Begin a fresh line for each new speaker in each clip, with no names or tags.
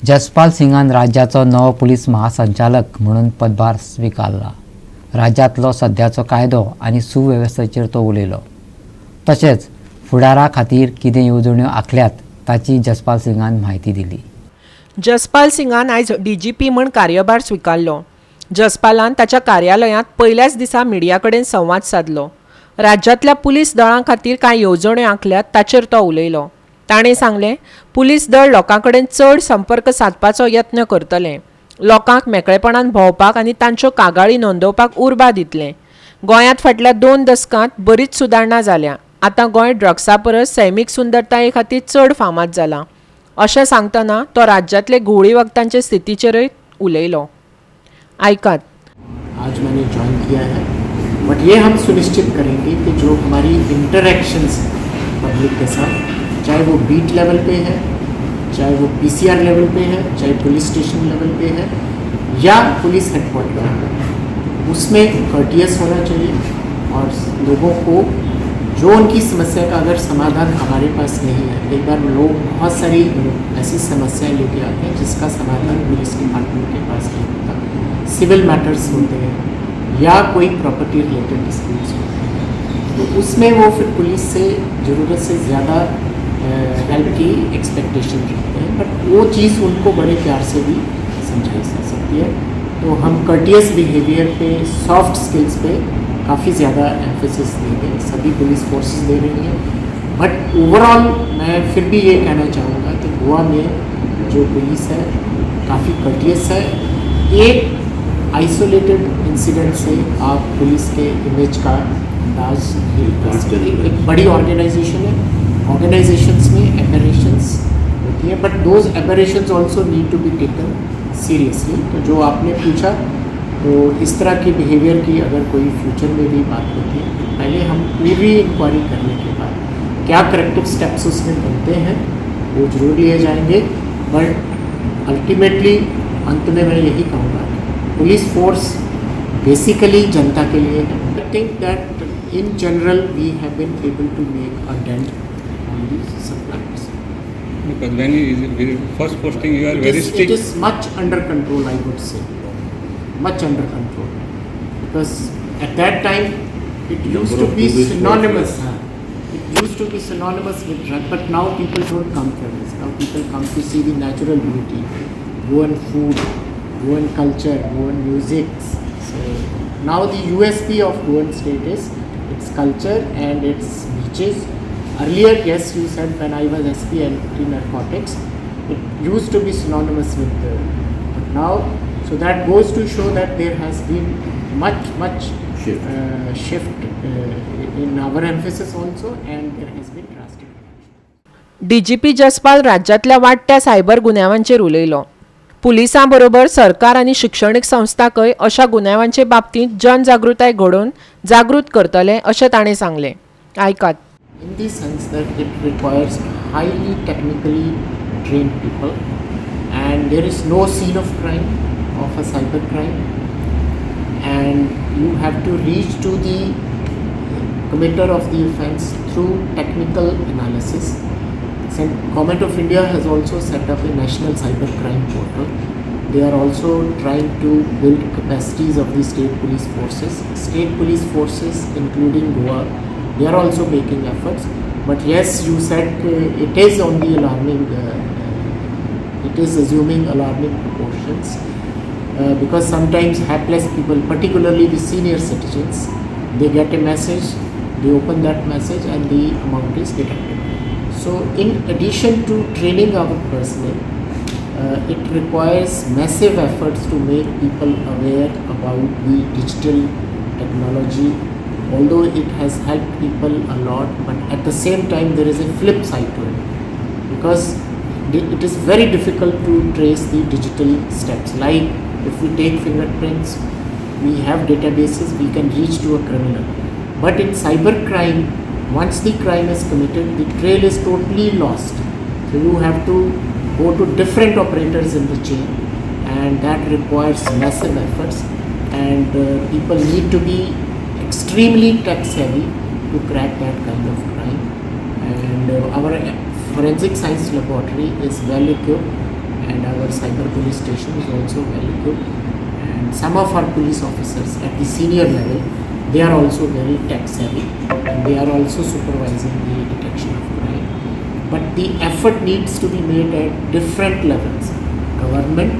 जसपाल सिंगान राज्याचो नवो पुलीस महासंचालक म्हणून पदभार स्विकारला. राज्यांतलो सद्याचो कायदो आनी सुवेवस्थेचेर तो उलयलो. तशेंच फुडारा खातीर कितें येवजण्यो आंखल्यात ताची जसपाल सिंगान म्हायती दिली.
जसपाल सिंगान आयज डीजीपी म्हूण कार्यभार स्विकारलो. जसपालान ताच्या कार्यालयांत पयल्याच दिसा मिडिया कडेन संवाद सादलो. राज्यांतल्या पुलीस दळां खातीर कांय येवजण्यो आंखल्यात ताचेर तो उलयलो. ताणें सांगलें, पुलीस दळ लोकां कडेन चड संपर्क सादपाचो यत्न करतले. लोकांक मेकळेपणान भोंवपाक आनी तांच्यो कागाळी नोंदोवपाक उर्बा दितले. गोंयांत फाटल्या 2 दसकांत बरीच सुदारणा जाल्या. आतां गोंय ड्रग्सा परस सैमीक सुंदरताये खातीर चड फामाद जालां अशें सांगतना तो राज्यांतले घुंवळी वखदांचे स्थितीचेरय उलयलो. आयकात.
आज मैंने ज्वाइन किया है, बट ये हम सुनिश्चित करेंगे कि जो हमारी इंटरेक्शंस पब्लिक के साथ, चाहे वो बीट लेवल पे है, चाहे वो पीसीआर लेवल पे है, चाहे पुलिस स्टेशन लेवल पे है या पुलिस हेडक्वार्टर पे, उसमें कर्टियस होना चाहिए और लोगों को जो उनकी समस्या का अगर समाधान हमारे पास नहीं है, कई बार लोग बहुत सारी ऐसी समस्याएं लेके आते हैं जिसका समाधान पुलिस डिपार्टमेंट के पास नहीं होता. सिविल मैटर्स होते हैं या कोई प्रॉपर्टी रिलेटेड डिस्प्यूट्स होते हैं, तो उसमें वो फिर पुलिस से ज़रूरत से ज़्यादा हेल्प की एक्सपेक्टेशन रखते हैं, बट वो चीज़ उनको बड़े प्यार से भी समझाई जा सकती है. तो हम कर्टियस बिहेवियर पे, सॉफ्ट स्किल्स पे काफ़ी ज़्यादा एम्फेसिस देंगे. सभी पुलिस फोर्सेस दे रही हैं, बट ओवरऑल मैं फिर भी ये कहना चाहूँगा कि गोवा में जो पुलिस है, काफ़ी कर्टियस है. एक आइसोलेटेड इंसिडेंट से आप पुलिस के इमेज का अंदाज नहीं लगा सकते. एक बड़ी ऑर्गेनाइजेशन है. ऑर्गेनाइजेशंस में एबरेशंस होती है, but those aberrations also need to be taken seriously. तो जो आपने पूछा, तो इस तरह की बिहेवियर की अगर कोई फ्यूचर में भी बात होती है, तो पहले हम पूरी इंक्वायरी करने के बाद क्या करेक्टिव स्टेप्स उसमें बनते हैं, वो ज़रूर लिए जाएंगे. बट अल्टीमेटली अंत में मैं यही कहूँगा, पुलिस फोर्स बेसिकली जनता के लिए है. I think that in general we have been able to make a dent on the supplies.
Because when you first posting, you are
It
very
is, it
strict.
Is much under control, I would say. Much under control. Because at that time, it used
Number
to
of
be
tourists was
synonymous.
Less.
It used to be synonymous with drug, but now people don't come for this. Now people come to see the natural beauty, Goan food, Goan culture, Goan music. So now the USP of Goan state is its culture and its beaches. Earlier, yes, you said when I was SP anti-narcotics, it used to be synonymous with the, but now, so that goes to show that there has been much, much
Shift.
Shift in our emphasis also, and there has been drastic reduction.
DGP Jaspal राज्यांतल्या वाडट्या cyber गुन्यांवांचेर उलयलो. पुलिसां बरोबर सरकार आनी शिक्षणीक संस्थांकय अशा गुन्यांवांचे बाबतींत जनजागृताय घडोवन जागृत करतले अशें ताणें सांगलें. आयकात.
In the sense that it requires highly technically trained people and there is no scene of crime, of a cyber crime, and you have to reach to the committer of the offense through technical analysis. So Government of India has also set up a national cyber crime portal. They are also trying to build capacities of the state police forces. State police forces, including Goa, they are also making efforts. But yes, you said it is on the alarming, it is assuming alarming proportions because sometimes hapless people, particularly the senior citizens, they get a message, they open that message and the amount is deducted. So, in addition to training our personnel, it requires massive efforts to make people aware about the digital technology. Although it has helped people a lot, but at the same time, there is a flip side to it because it is very difficult to trace the digital steps. Like if we take fingerprints, we have databases, we can reach to a criminal. But in cyber crime, once the crime is committed, the trail is totally lost. So you have to go to different operators in the chain, and that requires massive efforts. And people need to be extremely tech savvy to crack that kind of crime. And our forensic science laboratory is well equipped. And our cyber police station is also well equipped, and some of our police officers at the senior level, they are also very tech savvy and they are also supervising the detection of crime. But the effort needs to be made at different levels: government,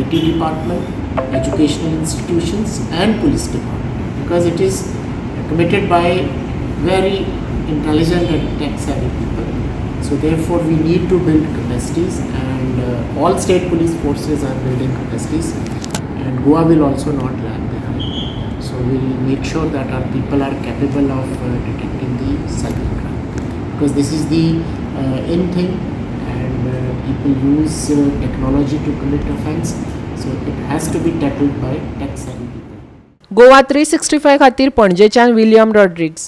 IT department, educational institutions and police department, because it is committed by very intelligent and tech savvy people. So therefore we need to build capacities, and all state police forces are building capacities, and Goa will also not lag behind. So we will make sure that our people are capable of detecting the cyber crime, because this is the in thing, and people use technology to commit offense. So it has to be tackled by tech savvy people.
Goa 365 खातीर पणजेच्यान William Rodrigues.